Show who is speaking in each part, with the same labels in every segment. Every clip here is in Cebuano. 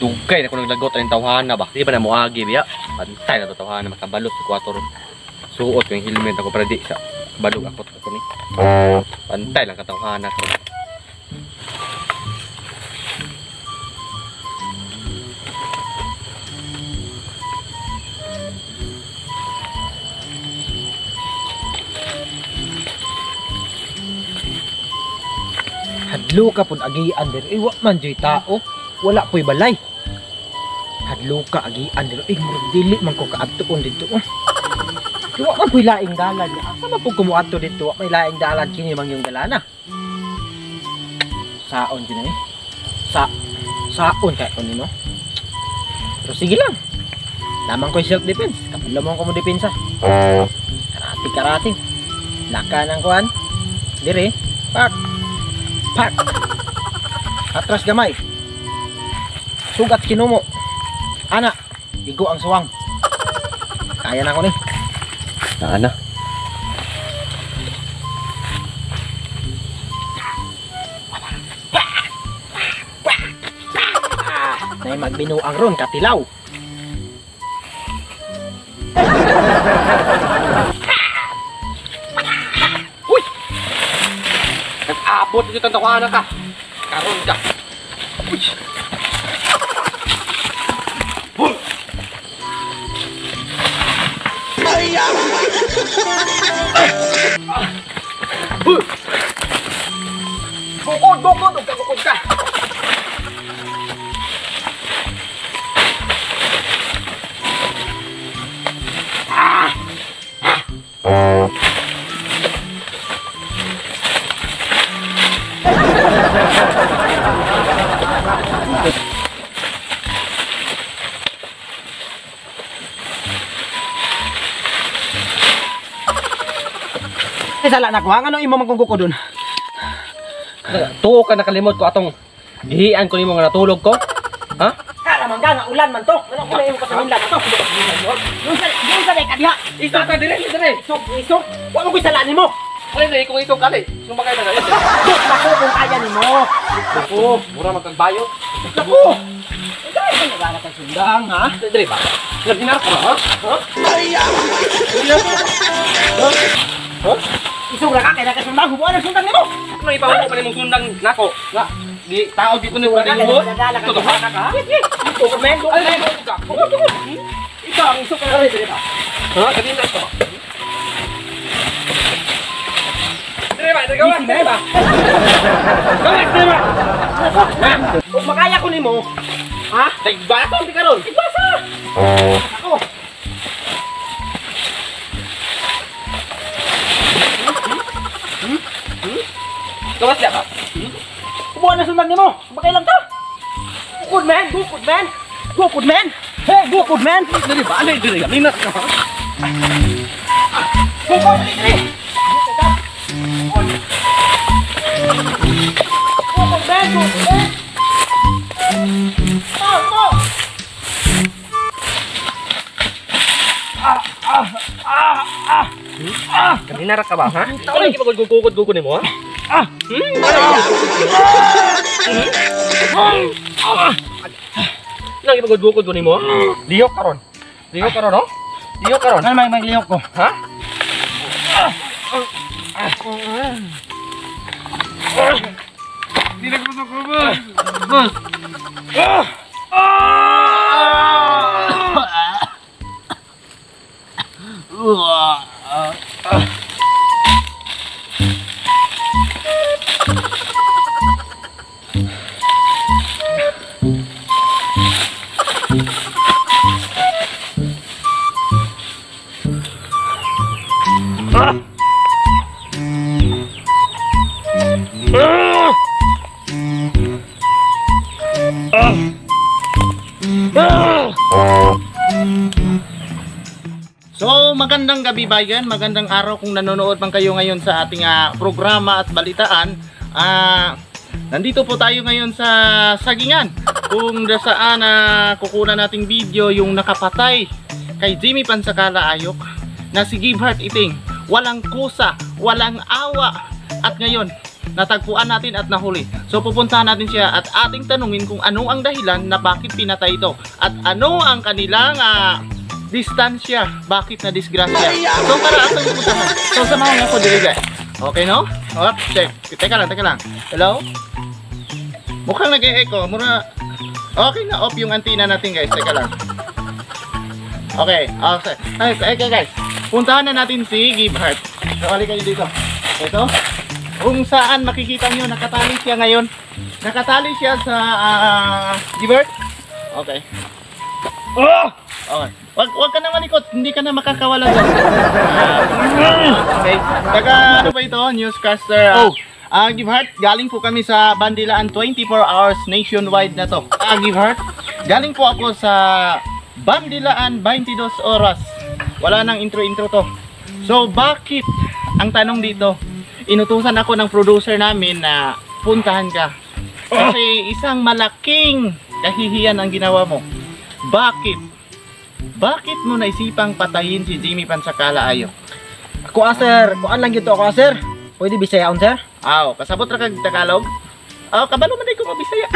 Speaker 1: Dugay na ko naglagot ang tawhana ba. Di ba na moagi biya? Pantay na to tawhana makabalot sa 4. Suot ko yung helmet ako para di sa balog akot ako ni. Pantay lang katawhana ko.
Speaker 2: Hadlo ka pud agian dir. Eh, wa man joy tao. Wala po'y balay. Hadlo ka agian dir. Eh, murag dili man ko kaadtoon didto. Oh. Wa man po'y laing dalan. Asa man pud ko moadto didto? Wa may laing dalan kini man yung dalana. Saon gyud eh. Saon kay ko nino. Pero sige lang. Lamang ko'y self defense. Kapag lamang ko mo depensa. Karate karate. Laka ng kuan. Dire. Pak. Pak. Atras gamay. Sugat kinumo. Ana, igo ang suwang. Kaya na ko ni.
Speaker 1: Ana.
Speaker 2: Nay magbinuang ron katilaw.
Speaker 1: Uy! Nag-abot dito ang tawhana ka. Karon ka. Uy!
Speaker 2: Bukod, bukod, ug kagukod ka. Sala na ko, ano imo man kung kuko dun?
Speaker 1: Tuo ka nakalimot ko atong gihian ko nimo nga natulog ko. Ha?
Speaker 2: Kara man ka nga ulan man to. Ano ko na imo kasaminlan to? Yung sa ka diha.
Speaker 1: Isok ka dire, dire.
Speaker 2: Isok, isok. Wa man koy sala nimo.
Speaker 1: Alay dai kung isok kali. Sumba kay taga.
Speaker 2: Dako kung kaya nimo.
Speaker 1: Dako, mura man kag bayot.
Speaker 2: Dako. Dai ka nagana kag sundang ha?
Speaker 1: Dire ba? Nagdinar ko ha? Ha?
Speaker 2: Ay.
Speaker 1: Ha?
Speaker 2: Isog ra ka kay naka sundang, hubuan ang sundang nimo.
Speaker 1: Ano ipahubo pa nimong sundang nako? Nga di tao dito ni wala nimo. Ito to ha?
Speaker 2: Ito men,
Speaker 1: Alay ka. Ikaw ang isok ka dire ba? Ha? Kanina to. Dire ba? Dire ba?
Speaker 2: Dire ba?
Speaker 1: Gawas dire ba?
Speaker 2: Kung makaya ko nimo, ha?
Speaker 1: Tagbaton di karon.
Speaker 2: Igbasa. Ako.
Speaker 1: Gawas diya ka.
Speaker 2: Kubuan na sundang nimo. Bakailan ta? Bukod man, bukod man. Bukod man. Hey, bukod man.
Speaker 1: Dire ba? Alay dire. Minat ka.
Speaker 2: Bukod dire. Bukod man, bukod man. Oh, oh.
Speaker 1: Kanina ra ka ba, ha? Ano gipagugugod nimo, ha?
Speaker 2: Ah!
Speaker 1: Nang ipagugugod ko nimo? Lihok karon. Lihok karon, no? Lihok karon.
Speaker 2: Ano may maglihok ko?
Speaker 1: Ha?
Speaker 3: Hindi na ko boss. Boss.
Speaker 4: So, magandang gabi bayan, magandang araw kung nanonood man kayo ngayon sa ating programa at balitaan. Nandito po tayo ngayon sa Sagingan, kung saan kukunan nating video yung nakapatay kay Jimmy Pansakala Ayok na si Giveheart Iting. Walang kusa, walang awa. At ngayon, Natagpuan natin at nahuli. So pupuntahan natin siya at ating tanungin kung ano ang dahilan na bakit pinatay ito at ano ang kanilang distansya, bakit na disgrasya. So para atong pupuntahan. So samahan niyo ako diri, guys. Okay, no? Oh, check. Teka lang, teka lang. Hello? Mukhang nag-e-echo. Mura. Okay na, off yung antenna natin, guys. Teka lang. Okay, okay. Ay, okay, guys. Puntahan na natin si Giveheart. So, halika kayo dito. Ito. Kung saan makikita nyo, nakatali siya ngayon. Nakatali siya sa Giveheart. Okay. Oh! Okay. Wag ka na malikot, hindi ka na makakawala doon. Okay. Taga ano ba ito? Newscaster.
Speaker 3: Oh.
Speaker 4: Giveheart, galing po kami sa Bandilaan 24 hours nationwide na to. Giveheart, galing po ako sa Bandilaan 22 oras. Wala nang intro-intro to. So, bakit? Ang tanong dito, inutusan ako ng producer namin na puntahan ka. Kasi isang malaking kahihiyan ang ginawa mo. Bakit? Bakit mo naisipang patayin si Jimmy Pansakala Ayo?
Speaker 2: Ako ah, sir, kuan lang gyud to ako ah, sir. Pwede Bisayaon, sir?
Speaker 4: Aw, kasabot ra kag Tagalog? Aw, kabalo man ko magbisaya.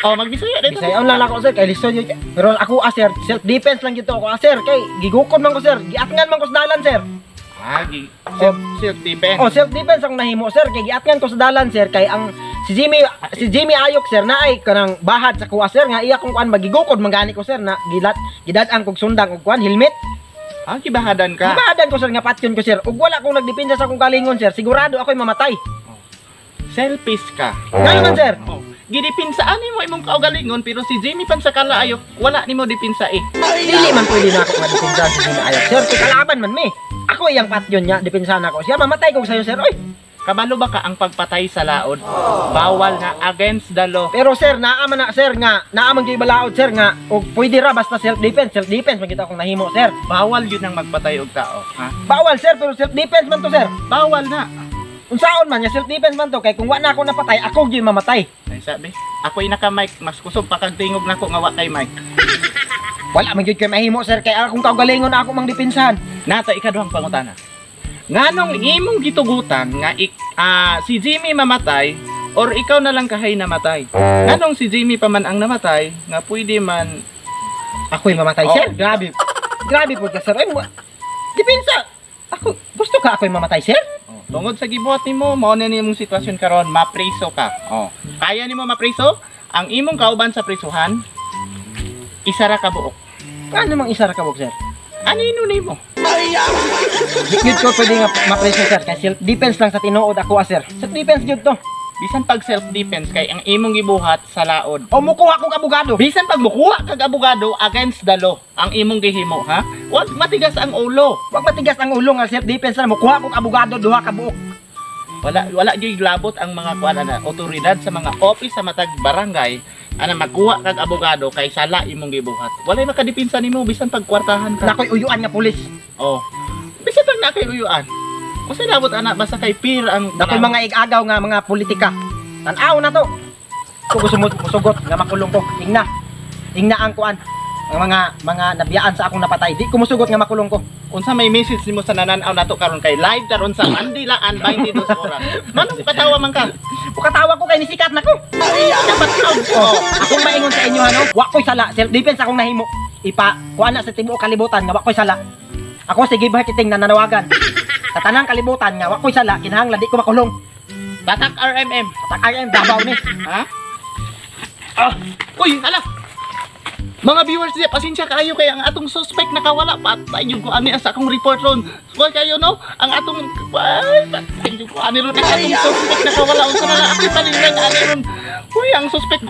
Speaker 4: Oh, magbisaya dito.
Speaker 2: Bisayaon lang ako, sir, kay lisod yun. Pero ako ah, sir, self defense lang gyud to ako ah, sir, kay gigukod man ko, sir, giatngan man ko sa dalan, sir.
Speaker 4: Ah, self defense.
Speaker 2: Oh, self defense ang nahimo, sir, kay giatngan ko sa dalan, sir, kay ang si Jimmy Ayok, sir, naay kanang bahad sa kuha, sir, nga iya kong kuan magigukod man gani ko, sir, na gilat gidad-an kog sundang og kuan helmet.
Speaker 4: Ah, gibahadan ka.
Speaker 2: Gibahadan ko, sir, nga patyon ko, sir. Ug wala kong nagdepensa sa akong kalingon, sir, sigurado ako'y mamatay.
Speaker 4: Selfish ka.
Speaker 2: Ngano man, sir?
Speaker 4: Oh, gidepensa nimo imong kaugalingon pero si Jimmy Pansakala Ayok wala nimo depensa eh.
Speaker 2: Dili man pwede na ako nga depensa si Jimmy Ayok, sir, kay kalaban man mi. Ako iyang patyon niya, depensa na ako. Siya mamatay kog sayo, sir. Oy.
Speaker 4: Kabalo ba ka ang pagpatay sa laod? Bawal na, against the law.
Speaker 2: Pero sir, naa man na sir nga, naa man gyud balaod, sir, nga og pwede ra basta self defense, self defense man kita akong nahimo, sir.
Speaker 4: Bawal yun ang magpatay og tao, ha?
Speaker 2: Bawal, sir, pero self defense man to, sir.
Speaker 4: Bawal na.
Speaker 2: Unsaon man nga self defense man to kay kung wa na ako napatay, ako gyud mamatay.
Speaker 4: Ay sabi, ako'y naka-mic, mas kusog pa kag tingog nako nga wa kay mic.
Speaker 2: Wala man gyud kay mahimo, sir, kay akong kaugalingon ako mang depensahan.
Speaker 4: Nata ikaduhang pangutana. Nganong imong gitugutan nga si Jimmy mamatay or ikaw na lang kahay namatay? Nganong si Jimmy pa man ang namatay nga pwede man
Speaker 2: Ako'y mamatay,
Speaker 4: Oh.
Speaker 2: sir. Grabe. Grabe po ka, sir. Ay, depensa. Ako, gusto ka ako'y mamatay, sir?
Speaker 4: Oh, tungod sa gibuhat nimo, mao na nimong sitwasyon karon, mapriso ka. Oh. Kaya nimo mapriso? Ang imong kauban sa prisuhan isa ra ka buok.
Speaker 2: Paano mang isa ra ka buok, sir?
Speaker 4: Anino nimo?
Speaker 2: Di gyud ko pwede nga mapreso, sir, kay self defense lang sa tinuod ako ah, sir. Self defense gyud to.
Speaker 4: Bisan pag self defense kay ang imong gibuhat sa laod.
Speaker 2: O mukuha kong abogado.
Speaker 4: Bisan pag mukuha kag abogado, against the law ang imong gihimo, ha? Wag matigas ang ulo.
Speaker 2: Wag matigas ang ulo nga self defense na mukuha kong abogado duha ka buok.
Speaker 4: Wala wala gyud labot ang mga kuan ana otoridad sa mga office sa matag barangay ana magkuha kag abogado kay sala imong gibuhat. Walay makadepensa nimo bisan pag kwartahan ka.
Speaker 2: Nakoy uyuan nga pulis.
Speaker 4: Oh. Bisan pag naa kay uyuan. Kasi labot ana basta kay peer ang
Speaker 2: Nakoy mga igagaw nga mga politika. Tan-aw na to. Kung gusto mo musugot nga makulong ko, ingna. Ingna ang kuan. Ang mga nabiyaan sa akong napatay. Di ko musugot nga makulong ko.
Speaker 4: Unsa may message nimo sa nananaw nato karon kay live karon sa Mandilaan 22 oras? Manong katawa man ka?
Speaker 2: Pukatawa ko kay nisikat na ko.
Speaker 4: Dapat
Speaker 2: Oh, akong maingon sa inyo ano, wa ko'y sala, self defense akong nahimo. Ipa kuan na sa tibuok kalibutan nga wa ko'y sala. Ako si Giveheart Kiting nananawagan. Sa tanang kalibutan nga wa ko'y sala, kinahanglan di ko makulong.
Speaker 4: Tatak RMM.
Speaker 2: Tatak RM Davao ni.
Speaker 4: Ha? Ah, uy, hala. Mga viewers diya, pasensya kayo kay ang atong suspect nakawala. Patay yung ko ani sa akong report ron. Kuha kayo no, ang atong ay, patay yung ko ani ron ang atong suspect nakawala. Unsa na lang ako palingan ani ron. Uy, ang suspect.